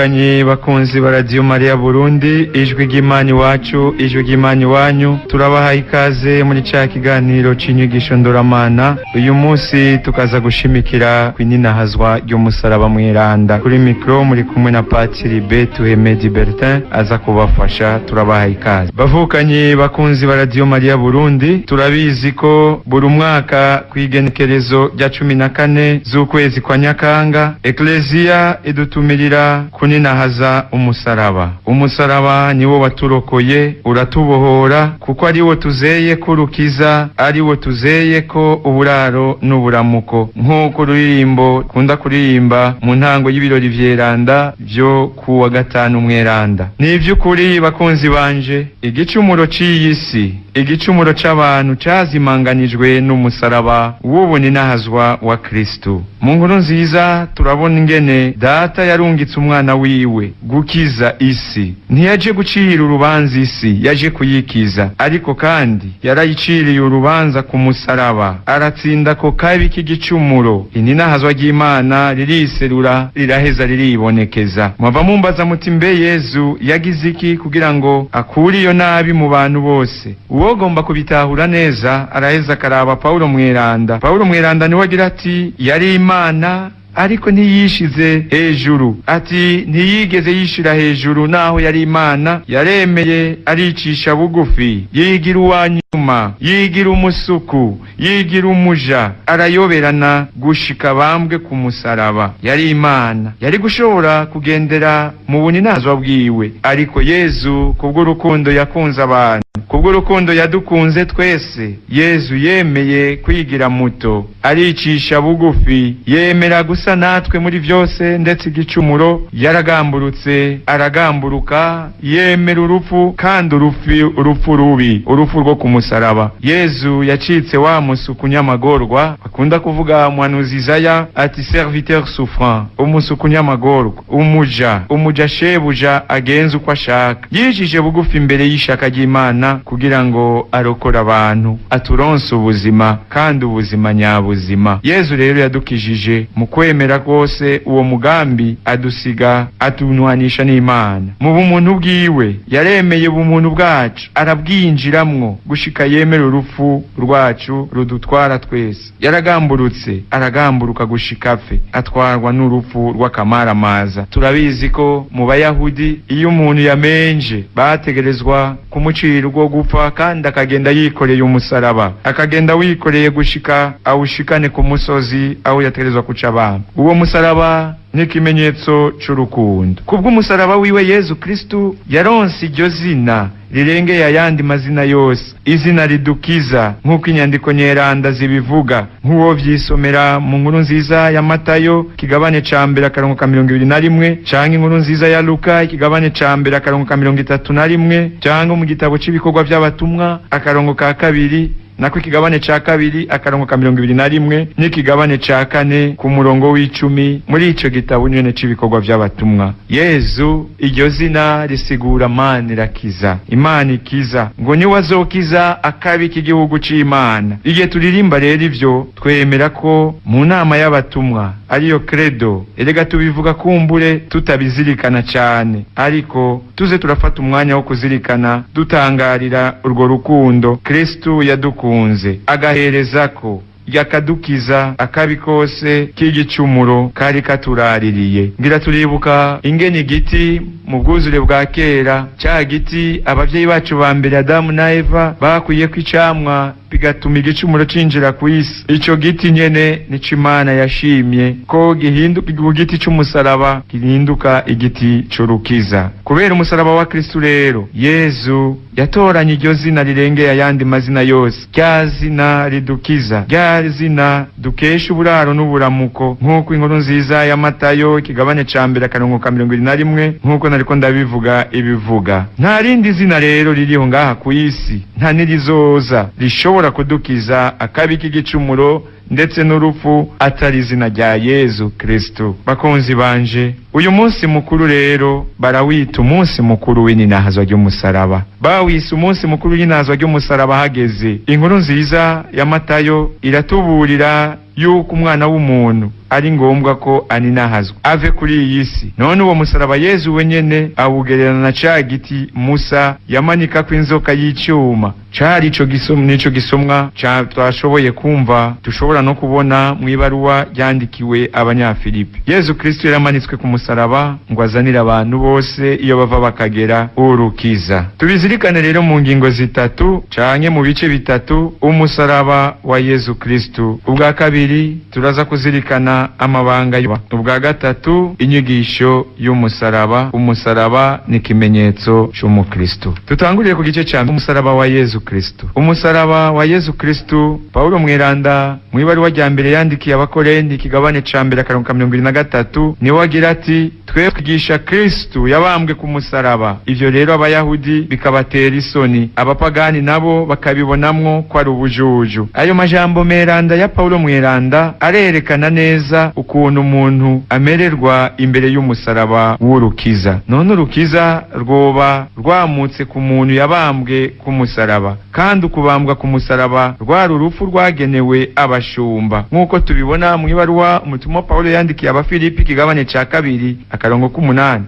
Bavukanyi bakunzi ba Radiyo Mariya Burundi, ijwi ry'Imana iwacu, ijwi ry'Imana iwanyu, turabahaye ikaze muri ca kiganiro c'inyigisho ndoramana. Uyu munsi tukaza gushimikira kw'ininahazwa ry'umusaraba mweranda. Kuri mikro muri kumwe na Patiri Betuhemedi Bertin aza kubafasha. Turabahaye ikaze. Bavukanyi bakunzi ba Radiyo Mariya Burundi, turabizi ko buri mwaka kw'igenekerezo rya 14 z'ukwezi kwa Nyakanga, Ekleziya idutumirira kuninahaza umusaraba. Umusaraba niwo waturokoye, uratubohora, kuko ariwo tuzeye ko urukiza, ariwo tuzeye ko uburaro n'uburamuko, nk'uko ururirimbo kunda kuririmba mu ntango y'ibirori vyeranda vyo kuwa gatanu mweranda. Ni ivy'ukuri bakunzi banje, igicumuro c'iyi si, igicumuro c'abantu cazimanganijwe n'umusaraba w'ubuninahazwa wa Kristu. Mu nkuru nziza turabona ingene Data yarungitse umwana wiwe gukiza isi. Ntiyaje gucira urubanza isi, yaje kuyikiza, ariko kandi yarayiciriye urubanza ku musaraba, aratsinda ko kabi k'igicumuro. Ininahazwa ry'Imana ririserura, riraheza riribonekeza. Mwava mumbaza muti: mbe Yezu yagize iki kugira ngo akure iyo nabi mu bantu bose? Uwogomba kubitahura neza araheza akaraba Paulo mweranda. Paulo mweranda niwe agira ati: yari Imana ariko ntiyishize hejuru. Ati: ntiyigeze yishira hejuru naho yari Imana, yaremeye aricisha bugufi, yigira uwanyuma, yigira umusuku, yigira umuja, arayoberana gushika bambwe ku musaraba. Yari Imana, yari gushobora kugendera mu buninazwa bwiwe, ariko Yezu kubw'urukundo yakunze abantu, kubw'urukundo yadukunze twese, Yezu yemeye kwigira muto, aricisha bugufi, yemera gusa natwe muri vyose, ndetse igicumuro. Yaragamburutse, aragamburuka, yemera urupfu, kandi urupfu rubi, urupfu rwo ku musaraba. Yezu yacitse wa musuku nyamagorwa akunda kuvuga muhanuzi Izaya ati: serviteur souffrant, umusuku nyamagorwa, umuja, umuja shebuja agenza uko ashaka. Yijije bugufi imbere y'ishaka ry'Imana kugira ngo arokore abantu, aturonse ubuzima, kandi ubuzima nyabuzima. Yezu rero yadukijije mu kwemera rwose uwo mugambi, adusiga atunwanisha n'Imana. Mu bumuntu bwiwe yaremeye ubumuntu bwacu, arabwinjiramwo gushika yemera urupfu rwacu rudutwara twese. Yaragamburutse, aragamburuka gushika apfe, atwarwa n'urupfu rw'akamaramaza. Turabizi ko mu Bayahudi iyo umuntu yamenje bategerezwa kumucira urwo gupfa, kandi akagenda yikoreye umusaraba, akagenda wikoreye gushika awushikane ku musozi aho yategerezwa kuca abantu. Uwo musaraba n'ikimenyetso c'urukundo. Kubw'umusaraba wiwe Yezu Kristu yaronse iryo zina rirengeye ayandi mazina yose, izina ridukiza, nk'uko inyandiko nyeranda zibivuga, nk'uwo vyisomera mu nkuru nziza ya Matayo ikigabane ca mbere akarongo ka 21, canke inkuru nziza ya Luka ikigabane ca mbere akarongo ka 31, canke mu gitabo c'ibikorwa vy'abatumwa akarongo ka kabiri, nako ikigabane ca kabiri akarongo ka 21, n'ikigabane ca kane ku murongo w'10 muri ico gitabo nyene c'ibikorwa vy'abatumwa. Yezu, iryo zina risigura Mana irakiza, Imana ikiza, ngo niwe azokiza akabi k'igihugu c'Imana. Igihe turirimba rero ivyo, twemera ko mu nama y'abatumwa ariyo credo. Erega tubivuga kumbure tutabizirikana cane, ariko tuze turafata umwanya wo kuzirikana, dutangarira urwo rukundo Kristu yadukunze, agaherezako yakadukiza akabi kose k'igicumuro kari katuraririye. Ngira turibuka ingene igiti mu bwuzure bwa kera, ca giti abavyeyi bacu ba mbere Adamu na Eva bakuyeko icamwa, bigatuma igicumuro cinjira ku isi. Ico giti nyene nico Imana yashimye ko gihinduka igiti c'umusaraba, gihinduka igiti c'urukiza kubera umusaraba wa Kristu. Rero Yezu yatoranye iryo zina rirengeye ayandi mazina yose, rya zina ridukiza, rya zina dukesha uburaro n'uburamuko, nk'uko inkuru nziza ya Matayo ikigabane ca mbere akarongo ka 21, nk'uko nariko ndabivuga, ibivuga. Nta rindi zina rero ririho ngaha ku isi, nta n'irizoza rishobora kudukiza akabi k'igicumuro ndetse n'urupfu atari izina rya Yezu Kristu. Bakunzi banje, uyu munsi mukuru rero barawita umunsi mukuru w'ininahazwa ry'umusaraba. Bawise umunsi mukuru w'ininahazwa ry'umusaraba hageze. Inkuru nziza ya Matayo iratuburira yuko umwana w'umuntu Ari ngombwa ko aninahazwa ave kuri iyi si. None uwo musaraba Yezu wenyene awugererana na ca giti Musa yamanikako inzoka y'icuma. Cari ico gisomwa, nico gisomwa twashoboye kumva, dushobora no kubona mu ibaruwa ryandikiwe Abanyafilipi. Yezu Kristo yaramanitswe ku musaraba ngo azanire abantu bose iyo bava bakagera urukiza. Tubizirikane rero mu ngingo zitatu canke mu bice bitatu umusaraba wa Yezu Kristo. Ubwa kabiri turaza kuzirikana amabanga, ubwa gatatu inyigisho y'umusaraba. Umusaraba ni ikimenyetso c'umukristo. Tutangurire ku gice ca umusaraba wa Yezu Kristo. Umusaraba wa Yezu Kristo, Paulo Mweranda mu ibaruwa rya mbere yandikiye Abakorenti, ikigabane ca mbere akarongo ka 23, niwe agira ati: twe twigisha Kristo yabambwe ku musaraba. Ivyo rero Abayahudi bikabatera isoni, abapagani nabo bakabibonamwo ko ari ubujuju. Ayo majambo meranda ya Paulo Mweranda arerekana neza ukuntu umuntu amererwa imbere y'umusaraba w'urukiza. None urukiza rwoba rwamutse ku muntu yabambwe ku musaraba, kandi ukubambwa ku musaraba rwari urupfu rwagenewe abashumba, nk'uko tubibona mu ibaruwa umutumwa Paulo yandikiye Abafilipi, ikigabane ca kabiri akarongo k'umunani.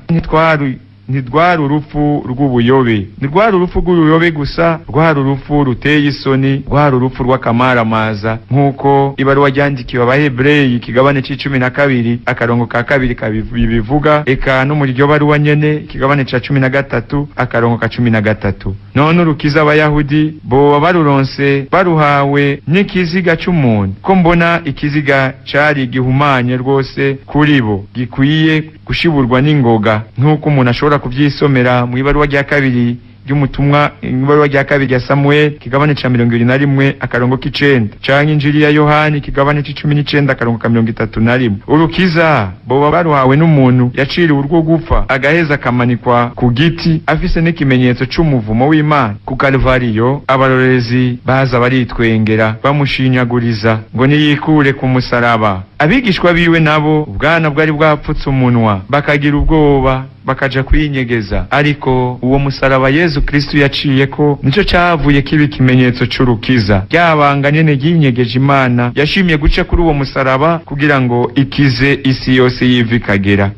Ntirwari urupfu rw'ubuyobe, ntirwari urupfu rw'ubuyobe gusa, rwari urupfu ruteye isoni, rwari urupfu rw'akamaramaza, nk'uko ibaruwa ryandikiwe Abahebureyi, ikigabane c'12 akarongo ka 2 bibivuga, eka no muri iryo baruwa nyene ikigabane ca 13 akarongo ka 13. None urukiza Abayahudi boba baruronse baruhawe n'ikiziga c'umuntu? Ko mbona ikiziga cari gihumanye rwose kuri bo, gikwiye gushiburwa n'ingoga, nk'uko umuntu ashobora kuvyisomera mu ibaruwa rya kabiri ry'umutumwa, ibaruwa rya kabiri rya Samuel, kigabane ca 21 akarongo k'icenda, canke Injili ya Yohani, kigabane c'19 akarongo ka 31. Urukiza boba baruhawe n'umuntu yaciriwe urwo gupfa, agaheza akamanikwa ku giti afise n'ikimenyetso c'umuvumo w'Imana. Ku Kalvariyo abarorerezi baza baritwengera, bamushinyaguriza ngo niyikure ku musaraba. Abigishwa biwe nabo ubwana bwari bwapfutse umunwa, bakagira ubwoba, bakaja kwinyegeza. Ariko uwo musaraba Yezu Kristo yaciyeko nico cavuye kiba ikimenyetso c'urukiza. Ryabanga nyene ryinyegeje Imana yashimye guca kuri uwo musaraba kugira ngo ikize isi yose yiva ikagera.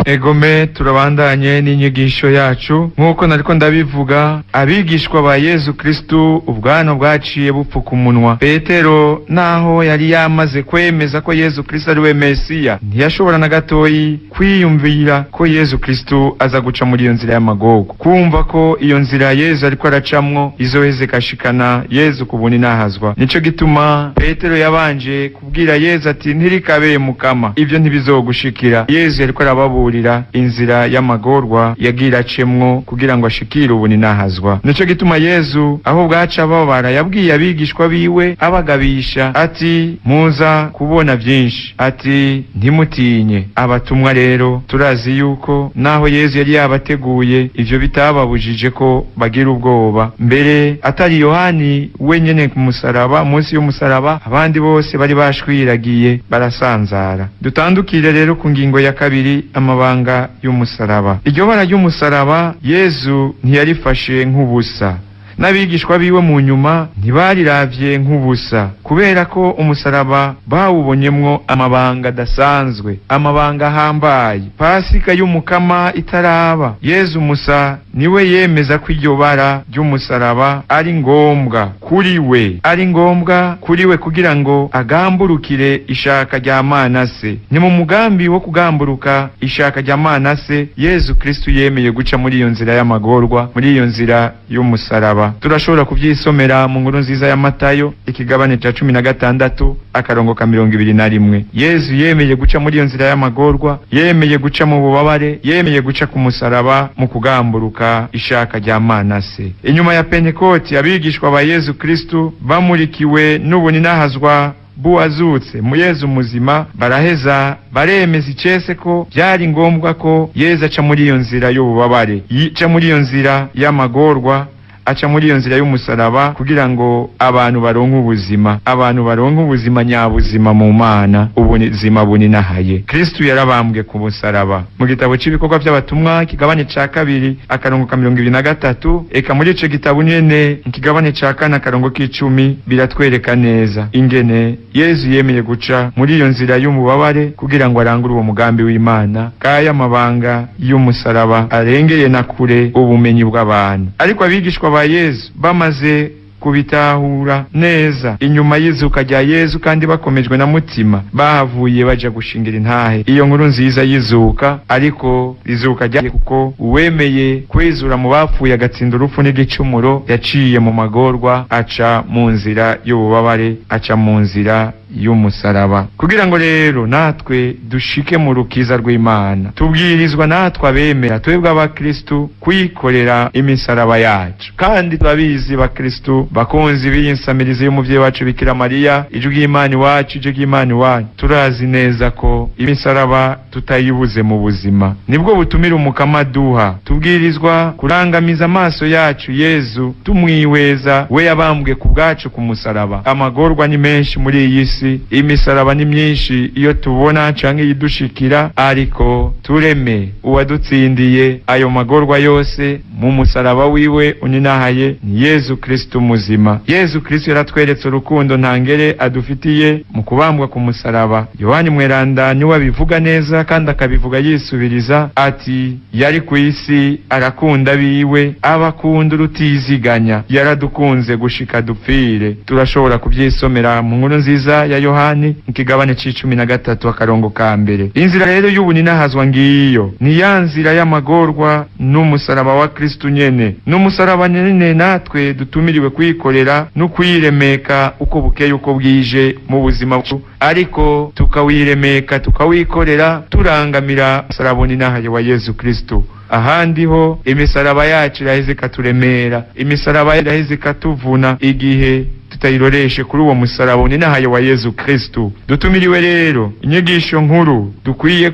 Egome, turabandanye n'inyigisho yacu. Nk'uko nariko ndabivuga, abigishwa ba Yezu Kristu ubwano bwaciye bupfuka umunwa. Petero naho yari yamaze kwemeza ko Yezu Kristu ari we Mesiya, ntiyashobora na gatoyi kwiyumvira ko Yezu Kristu aza guca muri iyo nzira y'amagogo, kumva ko iyo nzira Yezu ariko aracamwo izoheze ikashikana Yezu ku buninahazwa. Nico gituma Petero yabanje kubwira Yezu ati: ntirikabe Mukama, ivyo ntibizogushikira. Yezu yariko arababurira inzira y'amagorwa yagira acemwo kugira ngo ashikire ubuninahazwa. Nico gituma Yezu aho bwaca babara yabwiye abigishwa biwe abagabisha ati: muza kubona byinshi, ati ntimutinye. Abatumwa rero turazi yuko naho Yezu yari yabateguye, ivyo bitababujije ko bagira ubwoba. Mbere atari Yohani wenyene ku musaraba, munsi y'umusaraba, abandi bose bari bashwiragiye barasanzara. Dutandukire rero ku ngingo ya kabiri, amabanga y'umusaraba. Iryo bara ry'umusaraba Yezu ntiyarifashe nk'ubusa, n'abigishwa biwe mu nyuma ntibariravye nk'ubusa, kubera ko umusaraba bawubonyemwo amabanga adasanzwe, amabanga ahambaye. Pasika y'Umukama itaraba, Yezu Musa niwe yemeza ko iryo bara ry'umusaraba ari ngombwa. kuri we, ari ngombwa kuri we kugira ngo agamburukire ishaka rya Mana se. Ni mu mugambi wo kugamburuka ishaka rya Mana se Yezu Kristu yemeye guca muri iyo nzira y'amagorwa, muri iyo nzira y'umusaraba. Turashobora kuvyisomera mu nkuru nziza ya Matayo ikigabane ca 16 akarongo ka 21. Yezu yemeye guca muri iyo nzira y'amagorwa, yemeye guca mu bubabare, yemeye guca ku musaraba mu kugamburuka ishaka rya Mana se. Inyuma ya Pentekoti abigishwa ba Yezu Kristu bamurikiwe n'ubuninahazwa buwazutse mu Yezu muzima, baraheza baremeza icese ko byari ngombwa ko Yezu aca muri iyo nzira y'ububabare, yica muri iyo nzira y'amagorwa, aca muri iyo nzira y'umusaraba kugira ngo abantu baronke ubuzima, abantu baronke ubuzima nyabuzima mu Mana, ubuzima buninahaye. Kristu yarabambwe ku musaraba. Mu gitabo c'ibikorwa by'abatumwa kigabane ca 2 akarongo ka 23, eka muri ico gitabo nyene ikigabane ca 4 akarongo k'10 biratwereka neza ingene Yezu yemeye guca muri iyo nzira y'umubabare kugira ngo arangure uwo mugambi w'Imana. Kaya mabanga y'umusaraba arengeye na kure ubumenyi bw'abantu. Ariko abigishwa ba Yezu bamaze kubitahura neza inyuma y'izuka rya Yezu kandi bakomejwe na mutima, bahavuye baja gushingira intahe iyo nkuru nziza y'izuka. Ariko izuka rya kuko uwemeye kwizura mu bapfuye agatsinda urupfu n'igicumuro yaciye mu magorwa, aca mu nzira y'ububabare, aca mu nzira y'umusaraba. Kugira ngo rero natwe dushike mu rukiza rw'Imana, tubwirizwa natwe abemera, twebwe abakristu, kwikorera imisaraba yacu. Kandi turabizi bakristu bakunzi b'iyi nsamirizi y'umuvyeyi wacu Bikira Mariya, ijwi ry'Imana iwacu, ijwi ry'Imana iwanyu, turazi neza ko imisaraba tutayibuze mu buzima. Nibwo butumira Umukama duha. Tubwirizwa kurangamiza amaso yacu Yezu, tumwihweza we yabambwe ku bwacu ku musaraba. Amagorwa ni menshi muri iyi si, imisaraba ni myinshi iyo tubona canke yidushikira, ariko tureme uwadutsindiye ayo magorwa yose mu musaraba wiwe uninahaye, ni Yezu Kristu muzima. Yezu Kristu yaratweretse urukundo ntangere adufitiye mu kubambwa ku musaraba. Yohani Mweranda niwe abivuga neza kandi akabivuga yisubiriza ati yari ku isi arakunda biwe, abakunda urutiziganya, yaradukunze gushika dupfire. Turashobora kuvyisomera mu nkuru nziza ya Yohani ikigabane c'13 akarongo ka mbere. Inzira rero y'ubuninahazwa ngiyo, ni ya nzira y'amagorwa n'umusaraba wa Kristu nyene. N'umusaraba nyene natwe dutumiriwe kwikorera no kwiremeka uko bukeye uko bwije mu buzima, ariko tukawiremeka tukawikorera turangamira umusaraba uninahaye wa Yezu Kristu. Ahandi ho imisaraba yacu iraheze ikaturemera, imisaraba iraheze ikatuvuna igihe tutayiroreshe kuri uwo musaraba uninahaye wa Yezu Kristu. Dutumiriwe rero inyigisho nkuru dukwiye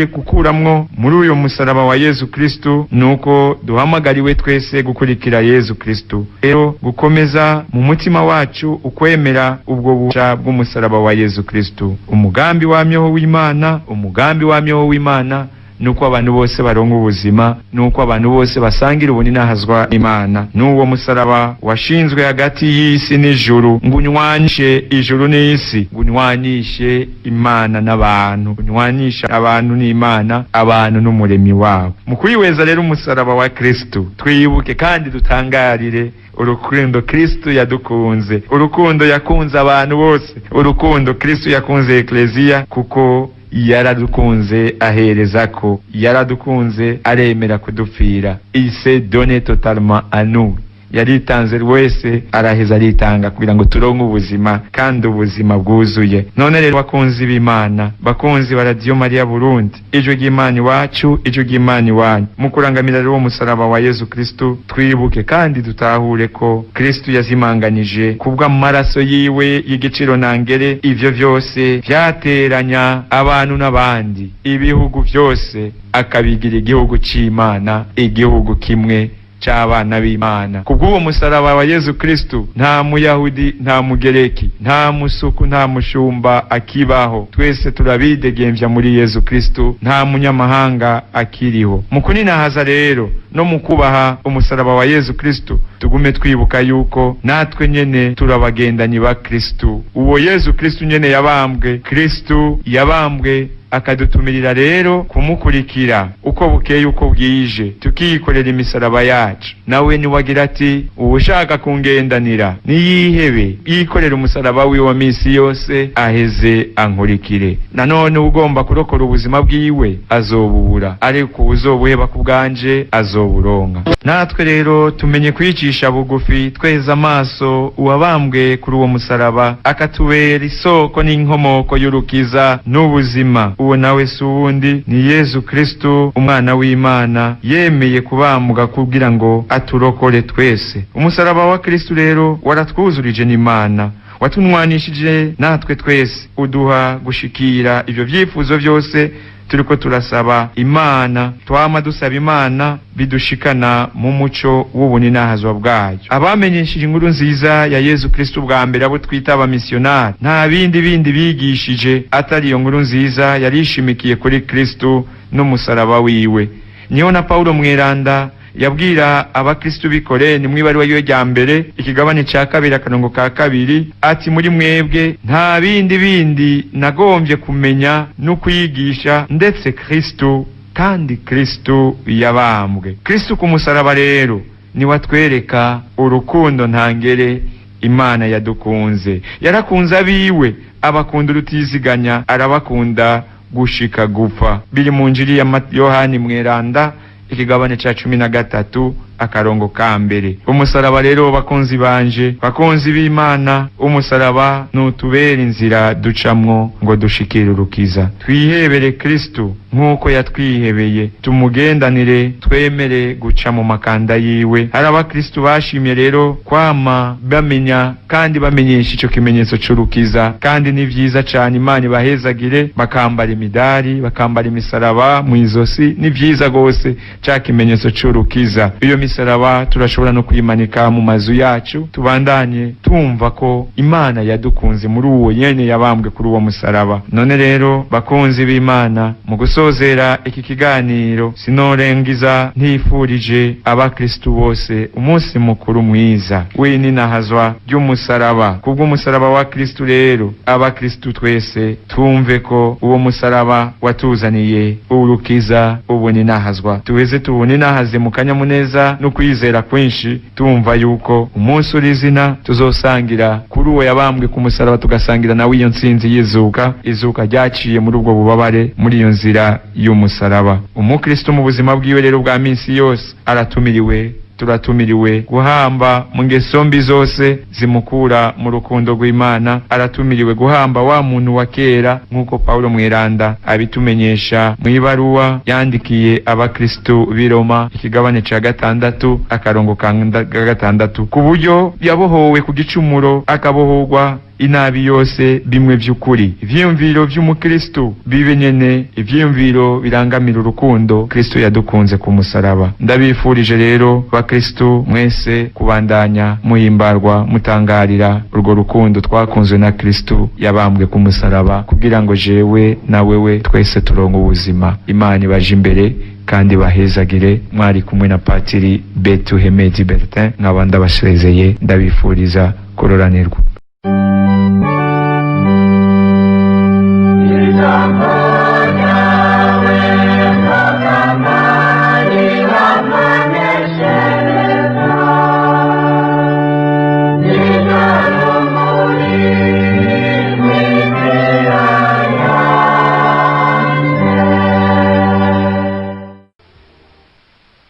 gukuramwo muri uyo musaraba wa Yezu Kristu nuko duhamagariwe twese gukurikira Yezu Kristu. Rero gukomeza mu mutima wacu ukwemera ubwo buca bw'umusaraba wa Yezu Kristu. Umugambi wamyeho w'Imana, umugambi wamyeho w'Imana nuko abantu bose baronka ubuzima, nuko abantu bose basangira ubuninahazwa Imana. N'uwo musaraba washinzwe hagati y'isi n'ijuru ngo unywanishe ijuru n'isi, ngo unywanishe Imana n'abantu, unywanishe abantu n'Imana, abantu n'umuremyi wabo. Mu kwihweza rero umusaraba wa Kristu, twibuke kandi dutangarire urukundo Kristu yadukunze, urukundo yakunze abantu bose, urukundo Kristu yakunze Eklezia, kuko yaradukunze ahereza ko, yaradukunze aremera kudupfira. Il s'est donné totalement à nous. Yaritanze wese, araheza aritanga kugira ngo turonke ubuzima kandi ubuzima bwuzuye. None rero bakunzi b'Imana, bakunzi ba Radio Maria Burundi, ijwi ry'Imana iwacu, ijwi ry'Imana iwanyu, mu kurangamira rero umusaraba wa Yezu Kristu, twibuke kandi dutahure ko Kristu yazimanganije kubw'amaraso yiwe y'igiciro ntangere ivyo vyose vyateranya abantu n'abandi, ibihugu vyose akabigira igihugu c'Imana, igihugu kimwe c'abana b'Imana. Kubw'uwo musaraba wa Yezu Kristu nta muyahudi, nta mugereki, nta musuku, nta mushumba akibaho. Twese turabidegemvya muri Yezu Kristu, nta munyamahanga akiriho. Mu kuninahaza rero no mu kubaha umusaraba wa Yezu Kristu, tugume twibuka yuko natwe nyene turabagendanyi ba Kristu. Uwo Yezu Kristu nyene yabambwe, Kristu yabambwe Akadutumirira rero kumukurikira uko bukeye uko bwije, tukiyikorera imisaraba yacu. Nawe niwagira ati: "Uwushaka kungendanira niyihebe, yikorera umusaraba wiwe wa misi yose, aheze ankurikire." Nanone ugomba kurokora ubuzima bwiwe azobubura, ariko uwuzobuheba ku bwanje azoburonka. Natwe rero tumenye kwicisha bugufi, tweza amaso uwabambwe kuri uwo musaraba, akatubera isoko n'inkomoko y'urukiza n'ubuzima. Uwo nawe si uwundi, ni Yezu Kristu, umwana w'Imana, yemeye kubambwa kugira ngo aturokore twese. Umusaraba wa Kristu rero waratwuzurije n'Imana, watunwanishije natwe twese, uduha gushikira ivyo vyifuzo vyose turiko turasaba Imana, twama dusaba Imana, bidushikana mu muco w'ubuninahazwa bwayo. Abamenyesheje inkuru nziza ya Yezu Kristu bwa mbere, abo twita abamisiyonari, nta bindi bindi bigishije atari iyo nkuru nziza yarishimikiye kuri Kristu n'umusaraba wiwe. Niho na Paulo Mweranda yabwira abakristu b'ikoreni mw'ibaruwa yiwe rya mbere, ikigabane ca 2 akarongo ka 2, ati: "Muri mwebwe nta bindi bindi nagombye kumenya no kwigisha ndetse Kristu, kandi Kristu yabambwe." Kristu ku musaraba rero niwe atwereka urukundo ntangere Imana yadukunze. Yarakunze abiwe, abakunda urutiziganya, arabakunda gushika gupfa. Biri mu njiri ya Yohani Mweranda, ikigabane ca 13 akarongo ka 1. Umusaraba rero, bakunzi banje, bakunzi b'Imana, umusaraba nutubera inzira ducamwo ngo dushikire urukiza. Twihebere Kristu nk'uko yatwihebeye, tumugendanire, twemere guca mu makanda yiwe. Hari abakristu bashimye rero kwama bamenya kandi bamenyesha ico kimenyetso c'urukiza, kandi ni vyiza cane. Imana ibahezagire. Bakambara imidari, bakambara imisaraba mu izosi, ni vyiza gose, ca kimenyetso c'urukiza. Iyo misaraba turashobora no kuyimanika mu mazu yacu, tubandanye tumva ko Imana yadukunze muri uwo nyene yabambwe kuri uwo musaraba. None rero, bakunzi b'Imana, mu gusozera iki kiganiro sinorengiza ntifurije abakristu bose umunsi mukuru mwiza w'ininahazwa ry'umusaraba. Kubw'umusaraba wa Kristu rero, abakristu twese twumve ko uwo musaraba watuzaniye urukiza, ubuninahazwa. Tuweze tubuninahaze mu kanyamuneza no kwizera kwinshi, tumva yuko umunsi uri izina tuzosangira kuri uwo yabambwe ku musaraba, tugasangira nawe iyo ntsinzi y'izuka, izuka ryaciye muri ubwo bubabare, muri iyo nzira y'umusaraba. Umukristo mu buzima bwiwe rero bwa minsi yose aratumiriwe, turatumiriwe guhamba mu ngeso mbi zose zimukura mu rukundo rw'Imana. Aratumiriwe guhamba wa muntu wa kera, nk'uko Paulo Mweranda abitumenyesha mu ibaruwa yandikiye abakristu b'i Roma, ikigabane ca 6 akarongo ka 6, ku buryo yabohowe ku gicumuro, akabohorwa inabi yose bimwe vy'ukuri. Ivyiyumviro vy'umukristu bibe nyene ivyiyumviro birangamira urukundo Kristo yadukunze ku musaraba. Ndabifurije rero, bakristu mwese, kubandanya muhimbarwa, mutangarira urwo rukundo twakunzwe na Kristu yabambwe ku musaraba, kugira ngo jewe na wewe twese turonke ubuzima. Imana ibaje imbere kandi bahezagire. Mwari kumwe na Patiri Betuhemedi Bertin, nkaba ndabasezeye, ndabifuriza kuroranirwa.